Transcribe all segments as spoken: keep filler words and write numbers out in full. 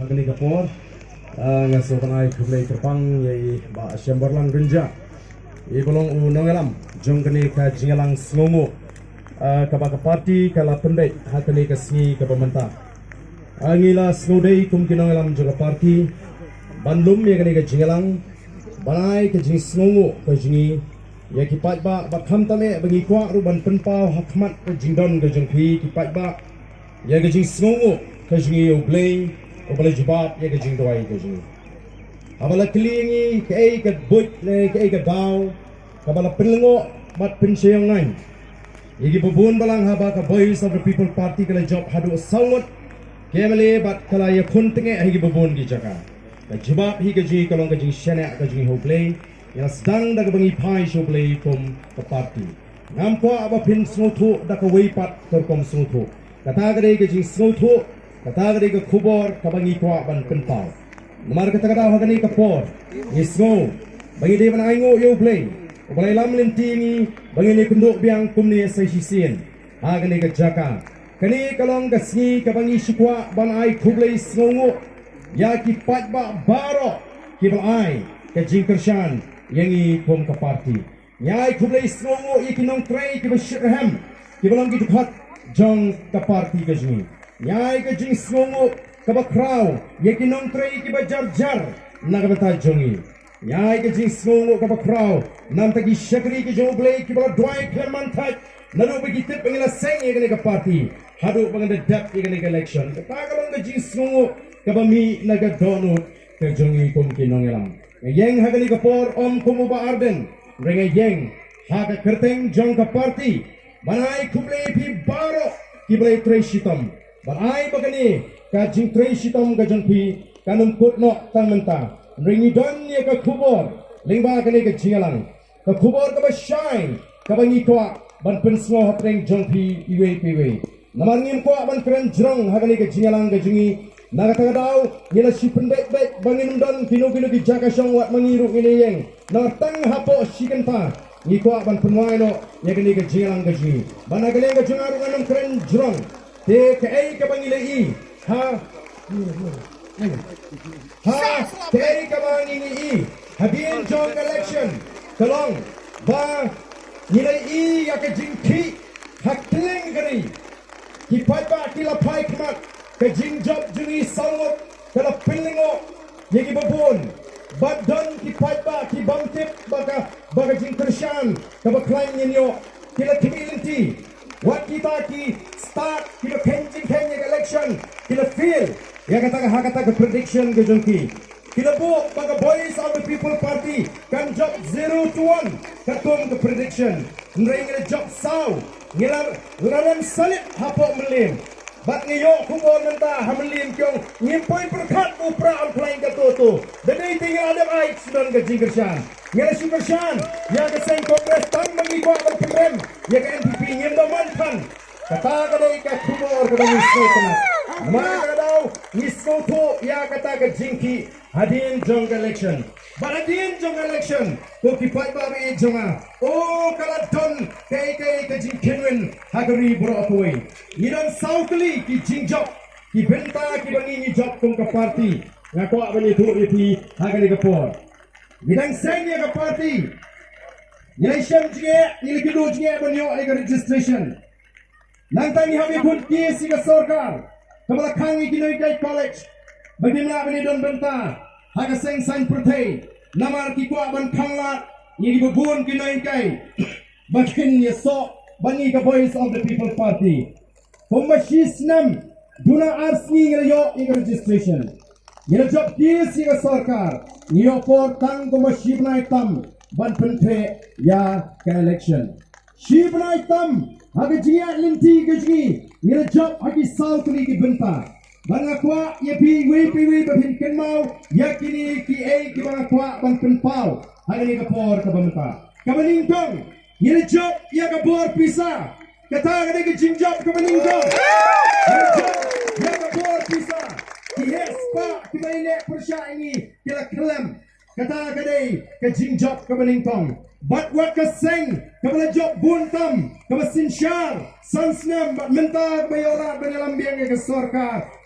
Kane ka por, ah, nga sngewbha ban ai khublei kyrpang ïa i Bah Shembarlang Rynjah, i ba long u nongïalam jong kane ka jingïalang sngewnguh, ah, kaba ka parti ka la pynbeit ha kane ka sngi kaba mynta. Ah, ngi la sngewdei kum ki nongïalam jong ka parti ban lum ïa kane ka jingïalang, ban ai ka jingsngewnguh ka jong ngi ïa ki paidbah, bad khamtam eh ba ngi kwah ruh ban pynpaw ha khmat ka jingdon ka jong phi ki paidbah ïa ka jingsngewnguh ka jong ngi ïa U Blei uba la jubab ïa ka jingduwai ka jong ngi. Haba la kylli ïa ngi kaei ka buit ne kaei ka daw kaba la pynlyngngoh bad pynshai ïa ngi, ïa kiba bun balang, haba ka Voice of the People Party ka la jop haduh saw ngut ki M L A bad ka la ïakhun tyngeh ha kiba bun ki jaka, ka jubab hi ka jong ngi ka long ka jingshaniah ka jong ngi ha U Blei. Ngi la sdang da kaba ngi phai sha U Blei kum ka parti. Ngam kwah ba phin sngewthuh da kawei pat ka rukom sngewthuh. Kata ka dei ka jingsngewthuh, kata ka dei ka khubor kaba ngi kwah ban pynpaw. Namar kata ka daw ha kane ka por ngi sngew ba ngi dei ban ainguh ïa U Blei uba la ïalam lynti ïa ngi ba ngin ïakynduh biang kumne sa shisien ha kane ka jaka. Kane ka long ka sngi kaba ngi shu kwah ban ai khublei sngewnguh ïa ki paidbah baroh kiba la ai ka jingkyrshan ïa ngi kum ka parti. Ngi ai khublei sngewnguh ïa ki nongtrei kiba shitrhem, kiba long ki dkhot jong ka parti ka jong ngi. Ngi ai ka jingsngewnguh kaba khraw ïa ki nongtrei kiba jar jar na ka bynta jong ngi. Ngi ai ka jingsngewnguh kaba khraw na ka bynta ki shakri ki jong U Blei kiba la duwai khlem man thait naduh ba ki tip ba ngi la seng ïa kane ka parti haduh ba ngi la dep ïa kane ka election. Kata ka long ka jingsngewnguh kaba mih na ka dohnud ka jong ngi kum ki nongïalam. Nga ïeng ha kane ka por ym kum u Bah Ardent, hynrei nga ïeng ha ka kyrteng jong ka parti ban ai khublei ïa phi baroh kiba la ïatrei shitom. Ban ai ba kane ka jingtrei shitom ka jong phi kan ym kut noh tang mynta, hynrei ngi don ïa ka khubor lyngba kane ka jingïalang, ka khubor kaba shai kaba ngi kwah ban pynsngew hapdeng jong phi iwei pa iwei. Namar ngim kwah ban kren jrong ha kane ka jingïalang ka jong ngi. Na kata ka daw ngi la shu pynbeit beit ba ngin ym don kino kino ki jaka shong, wat ma ngi ruh ngin ïeng. Namar tang hapoh shi kynta ngi kwah ban pynwai noh ïa kane ka jingïalang ka jong ngi. Bad na ka liang ka jong nga ruh ngan ym kren jrong. Te kaei kaba ngi la ïohi ha Ha, kaei kaba ngi ïohi hadien jong ka election ka long ba ngi la ïohi ïa ka jingkhih ha kylleng ka ri. Ki paidbah ki la phai khmat, ka jingjop jong ngi saw ngut ka la pynlyngngoh ïa kiba bun. Bad don ki paidbah ki bym tip ba ka, ba ka jingkyrshan kaba khlaiñ ngin ïoh, ki la khmih lynti. Wat kita ki stad kiba kheiñ jingkheiñ ïa ka election ki la fail ïa kata ka, ha kata ka prediction ka jong ki. Ki la buh ba ka Voice of the People Party kan jop zero to one katkum ka prediction. Hynrei ngi la jop saw, ngi la, ngi la rem salit hapoh Mylliem. Bad ngi ïoh khubor mynta ha Mylliem ki ong ngim poi pyrkhat u Prah un khlaiñ kato to. Da dei te ngi la dep ai sdang ka jingkyrshan. Ngi la shu kyrshan ïa ka seng Congress tang ba ngi kwah ban pynrem ïa ka N P P, ngim da man than. Kata ka dei ka khubor kaba ngi sngewtynnat. Namar kata ka daw ngi sngewthuh ïa kata ka jingkhih hadien jong ka election. Bad hadien jong ka election, ko ki paidbah ba ïeit jong nga, o ka la don kaei kaei ka jingkynwin ha ka ri baroh kawei. Ngi don saw tylli ki jingjop, ki bynta kiba ngi ngi jop kum ka party. Nga kwah ban ïathuh ïa phi ha kane ka por. Ngi dang seng ïa ka party. Ngi la shem jingeh, ngi la kynduh jingeh ban ïoh ïa ka registration. Nangta ngi hap ïakhun case ïa ka sorkar kaba la khang ïa ki Nonghikai College ba kim lah ban ïadon bynta ha ka seng saiñ pyrthei, namar ki kwah ban khanglad ïa kiba bun ki nonghikai ba kin ïasoh bad ngi ka Voice of the People Party. Kumba shi snem duna ar sngi ngi la ïoh ïa ka registration. Ngi la jop case ïa ka sorkar, ngi ïoh por tang kumba shi bnai tam ban pyntrei ïa ka election. Shi bnai tam ha ka jingïaid lynti ka jong ngi, ngi la jop ha ki saw tylli ki bynta. Bad nga kwah ïa phi iwei pa iwei ba phin kynmaw ïa kine kiei kiba nga kwah ban pynpaw ha kane ka por kaba mynta. Kaba nyngkong, ngi la jop ïa ka bor pisa. Kata ka dei ka jingjop kaba nyngkong. Ngi la jop ïa ka bor pisa. Ki heh spah kiba ïaleh pyrshah ïa ngi ki la khlem. Kata ka dei ka jingjop kaba nyngkong. Bad wat ka seng kaba la jop bun tam, kaba synshar san snem bad mynta kaba ïoh lad ban ïalam biang ïa ka sorkar,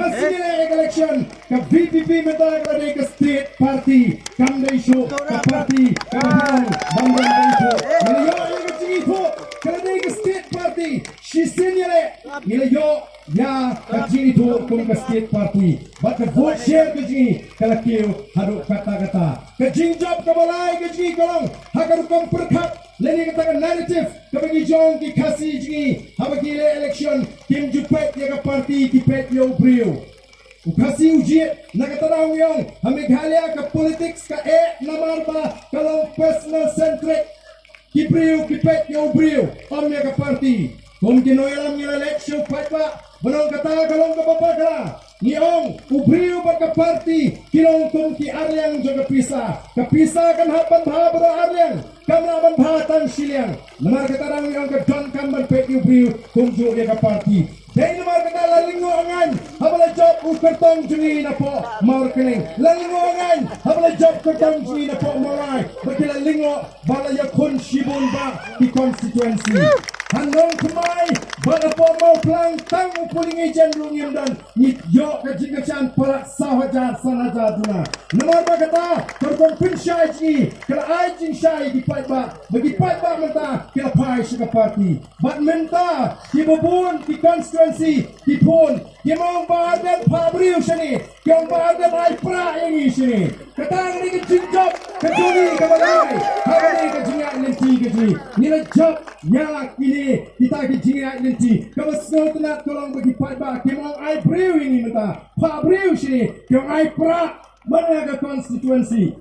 Lashai ïa ka election ka VPP mynta ka la dei ka state party, kam dei shuh ka party kaba pynlong ban don dei shuh. Ngi la ïoh ïa ka jingithuh ka la dei ka state party. Shisien ïaleh ngi la ïoh ïa ka jingithuh kum ka state party bad ka vote share ka jong ngi ka la kiew haduh katta katta. Ka jingjop kaba lai ka jong ngi ka long ha ka rukom pyrkhat lane kata ka narrative kaba ngi jong ki Khasi jong ngi haba ki leh election kim ju peit ïa ka party, ki peit ïa u briew. U Khasi u jied na kata daw ngi ong ha Meghalaya ka politics ka eh namar ba ka long personal centric. Ki briew ki peit ïa u briew, ym ïa ka party. Kum ki nongïalam ngi la leit sha u paidbah, ba long kata ka long kaba bakla. Ngi ong u briew bad ka party ki long kum ki arliang jong ka pisa. Ka pisa kan hap ban bha baroh arliang, kam lah ban bha tang shiliang. Namar kata dang ngi ong ka donkam ban peit ïa u briew kumjuh ïa ka party. Dei namar kata la lyngngoh ngaiñ haba la jop u kyrtong jong ngi napoh Mawryngkneng. La lyngngoh ngaiñ haba la jop kyrtong jong ngi napoh Mawlai. Ba ki la lyngngoh ba la ïakhun shibun bah ki constituency. Ha Nongthymmai bad hapoh Mawphlang tang u polling agent ruh ngim don. Ngi ïoh ka jingkyrshan palat saw hajar san hajar duna. Namar ba kata ka rukom pynshai jong ngi ka la ai jingshai ïa ki paidbah. Ba ki paidbah mynta ki la phai sha ka party. Bad mynta kiba bun ki constituency ki phone, ki ong Bah Ardent phah briew shane, ki ong Bah Ardent ai prah ïa ngi shane. Kata ka dei ka jingjop ka jong ngi kaba lai ha kane ka jingïaid lynti ka jong ngi. Ngi la jop ïa kine kita ki jingïaid lynti. Kaba sngewtynnat ka long ba ki paidbah ki ong ai briew ïa ngi mynta, phah briew shane, ki ong ai prah man la ka constituency.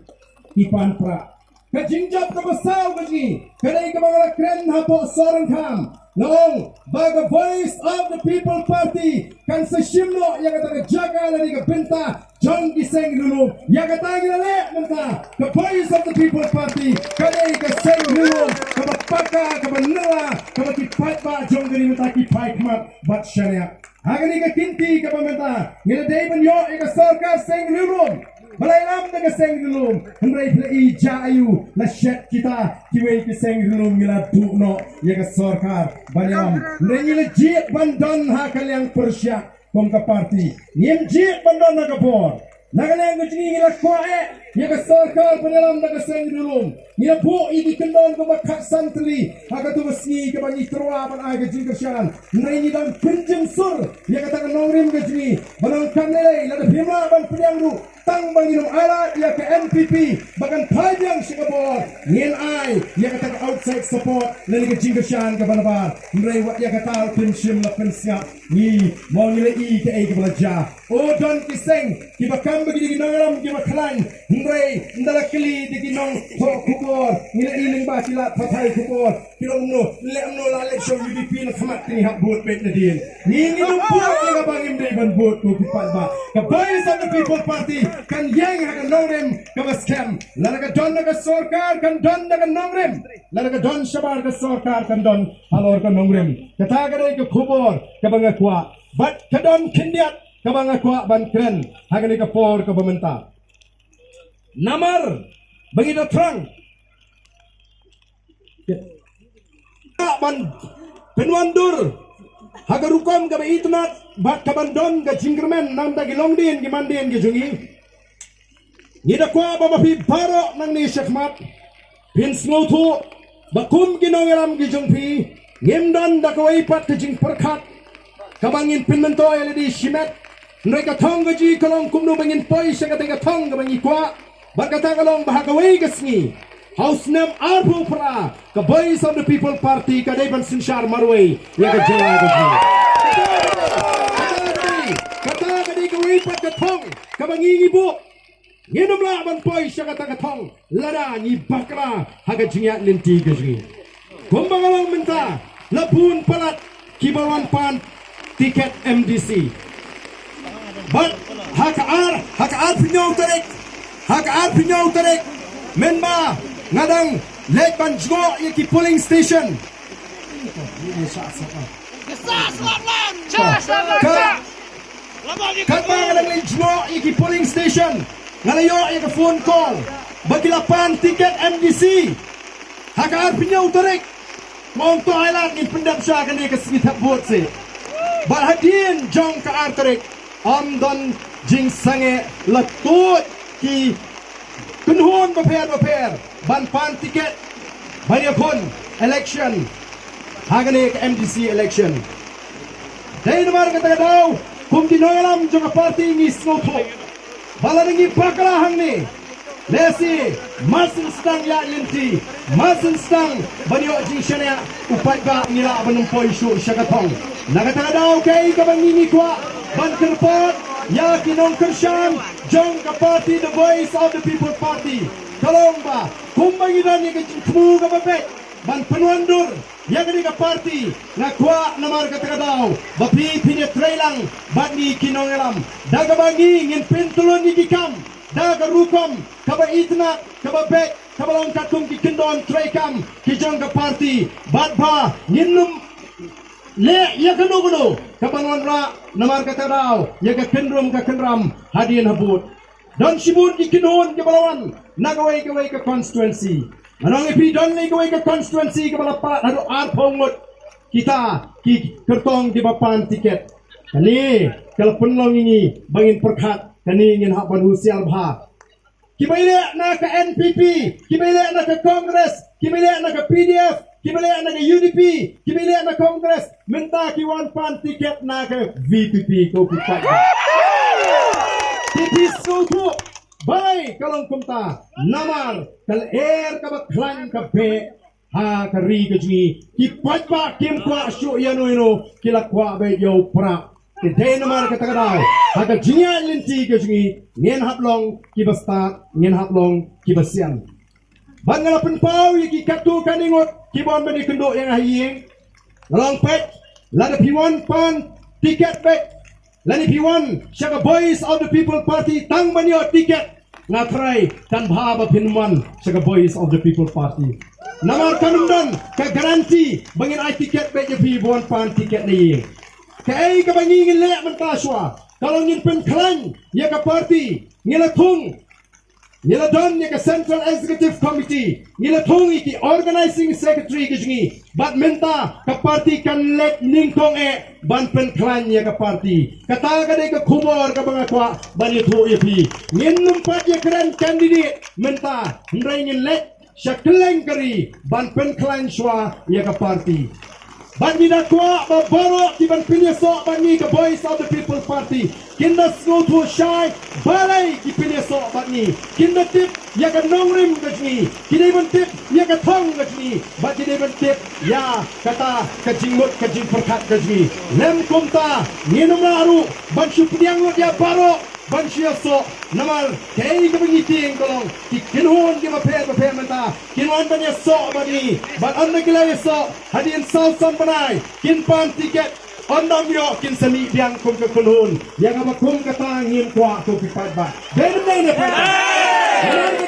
Ki pan prah. Ka jingjop kaba saw ka jong ngi ka dei kaba nga la kren hapoh Sohryngkham. Nga ong ba ka Voice of the People Party kan sa shim noh ïa kata ka jaka lane ka bynta jong ki seng riewlum. Ïa kata ngi la leh mynta. Ka Voice of the People Party ka dei ka seng riewlum kaba paka, kaba nylla, kaba ki paidbah jong ka ri mynta ki phai khmat bad shaniah. Ha kane ka kynti kaba mynta ngi la dei ban ïoh ïa ka sorkar seng riewlum. Ba la ïalam da ka seng riewlum, hynrei phi la i jia aiu la shet kita kiwei ki seng riewlum, ngi la duh noh ïa ka sorkar ban ïalam. Hynrei ngi la jied ban don ha ka liang pyrshah kum ka party. Ngim jied ban don ha ka bor. Na ka liang ka jong ngi ngi la kwah eh ïa ka sorkar ban ïalam da ka seng riewlum. Ngi la buh ïa ki kyndon kaba khatsan tylli ha kato ka sngi kaba ngi tyrwa ban ai ka jingkyrshan. Hynrei ngi dang pynjemsur ïa kata ka nongrim ka jong ngi ba nang kam lei lei lada phim lah ban pdiang ruh, tang ba ngin ym ailad ïa ka NPP ba kan phai biang sha ka bor, ngin ai ïa kata ka outside support lane ka jingkyrshan kaba nabar. Hynrei wat ïa kata ruh pynshim la pynsngap, ngi mo ngi la i kaei kaba la jia. O, don ki seng kiba kam ba ki dei ki nongïalam kiba khlaiñ. Hynrei ynda la kylli da ki nongthoh khubor, ngi la i lyngba ki lad pathai khubor, ki ong kumno, leh kumno, la leit sha UDP na khmat, te ngi hap vote beit nadien. Ngi, ngim vote ïa kaba ngim dei ban vote, ko ki paidbah. Ka Voice of the People Party kan ïeng ha ka nongrim kaba skhem. Lada ka don na ka sorkar kan don na ka nongrim. Lada ka don shabar ka sorkar kan don halor ka nongrim. Kata ka dei ka khubor kaba nga kwah. Bad ka don khyndiat kaba nga kwah ban kren ha kane ka por kaba mynta. Namar ba ngi da thrang ban pynwandur ha ka rukom kaba itynnad bad kaban don ka jingkyrmen na ka bynta ki longdien ki mandien ki jong ngi. Ngi da kwah ba ma phi baroh nangne shakhmat phin sngewthuh ba kum ki nongïalam ki jong phi ngim don da kawei pat ka jingpyrkhat kaba ngin pynmyntoi ïa lade shimet. Hynrei ka thong ka jong ngi ka long kumno ba ngin poi sha kata ka thong kaba ngi kwah. Bad kata ka long ba ha kawei ka sngi, ha u snem arphew phra, ka Voice of the People Party ka dei ban synshar marwei ïa ka jylla ka jong ngi. Kata ka dei, kata ka dei kawei pat ka thong kaba ngi ngi buh. Ngin ym lah ban poi sha kata ka thong lada ngi bakla ha ka jingïaid lynti ka jong ngi. Kumba nga la ong mynta, la bun palat kiba wan pan tiket M D C. Bad ha ka ar, ha ka arphew hynñiew tarik, ha ka arphew hynñiew tarik, mynba nga dang leit ban jngoh ïa ki polling station. Ka, katba nga dang leit jngoh ïa ki polling station, nga la ïoh ïa ka phone call ba ki la pan tiket M D C ha ka arphew hynñiew tarik. Nga ong to ai lad, ngin pyndep sha kane ka sngi thep vote seh. Bad hadien jong ka ar tarik, ym don jingsangeh, la tuid ki kynhun bapher bapher ban pan tiket ban ïakhun election ha kane ka M D C election. Dei namar kata ka daw, kum ki nongïalam jong ka party ngi sngewthuh ba lada ngi bakla hangne, lehse mar syn sdang ïaid lynti, mar syn sdang ban ïoh jingshaniah u paidbah, ngi lah ban ym poi shuh sha ka thong. Na kata ka daw, kaei kaba ngi ngi kwah ban kyrpad ïa ki nongkyrshan jong ka party The Voice of the People Party ka long ba kumba ngi don ïa ka jingthmu kaba beit ban pynwandur ïa kane ka party, nga kwah namar kata ka daw ba phi phin ïatreilang bad ngi ki nongïalam, da kaba ngi ngin pyntyllun ïa ki kam da ka rukom kaba itynnad, kaba beit, kaba long katkum ki kyndon treikam ki jong ka party, bad ba ngin ym leh ïa kano kano kaban wanrah namar kata ka daw ïa ka kynrum ka kynram hadien habud. Don shibun ki kynhun kiba la wan na kawei kawei ka constituency. Ngan ong ïa phi, don kawei kawei ka constituency kaba la palat haduh arphew ngut kita ki kyrtong kiba pan tiket. Kane ka la pynlong ïa ngi ba ngin pyrkhat, kane ngin hap ban husiar bha. Kiba ïaleh na ka N P P, kiba ïaleh na ka Congress, kiba ïaleh na ka P D F, kiba ïaleh na ka U D P, kiba ïaleh na Congress, mynta ki wan pan tiket na ka V P P, ko ki paidbah. Ki phi sngewthuh balei ka long kumta? Namar ka lyer kaba khlaiñ ka beh ha ka ri ka jong ngi. Ki paidbah kim kwah shuh ïa no ïa no, ki la kwah beit ïa u prah. Te dei namar kata ka daw, ha ka jingïaid lynti ka jong ngi, ngin hap long kiba stad, ngin hap long kiba sian. Bad nga la pynpaw ïa ki katto katne ngut kiba wan ban ïakynduh ïa nga ha ïing. Nga la ong peit, lada phi wan pan tiket beit, lane phi wan sha ka Voice of the People Party tang ban ïoh tiket, nga tharai kan bha ba phin wan sha ka Voice of the People Party. Namar kam don ka guarantee ba ngin ai tiket beit ïa phi ba wan pan tiket na ïing. Kaei kaba ngi ngin leh mynta shuwa? Ka long ngin pynkhlaiñ ïa ka party, ngi la thung, ngi la don ïa ka Central Executive Committee, ngi la thung ïa ki Organizing Secretary ki jong ngi, bad mynta ka party kan leit nyngkong eh ban pynkhlaiñ ïa ka party. Kata ka dei ka khubor kaba nga kwah ban ïathuh ïa phi. Ngin ym pat ïakren candidate mynta, hynrei ngin leit sha kylleng ka ri ban pynkhlaiñ shuwa ïa ka party. Bad ngi da kwah ba baroh kiban pynïasoh bad ngi ka Voice of the People Party kin da sngewthuh shai balei ki pynïasoh bad ngi. Kin da tip ïa ka nongrim ka jong ngi, ki dei ban tip ïa ka thong ka jong ngi, bad ki dei ban tip ïa kata ka jingmut ka jingpyrkhat ka jong ngi. Lym kumta, ngin ym lah ruh ban shu pdiang lut ïa baroh ban shu ïasoh, namar kaei kaba ngi tieng ka long ki kynhun kiba pher bapher mynta kin wan ban ïasoh bad ngi, bad ynda ki la ïasoh hadien saw san bnai kin pan tiket, ynda ym ïoh kin sa mih biang kum ka kynhun. Ïa kaba kum kata ngim kwah, ko ki paidbah. Dei ne ym dei, paidbah?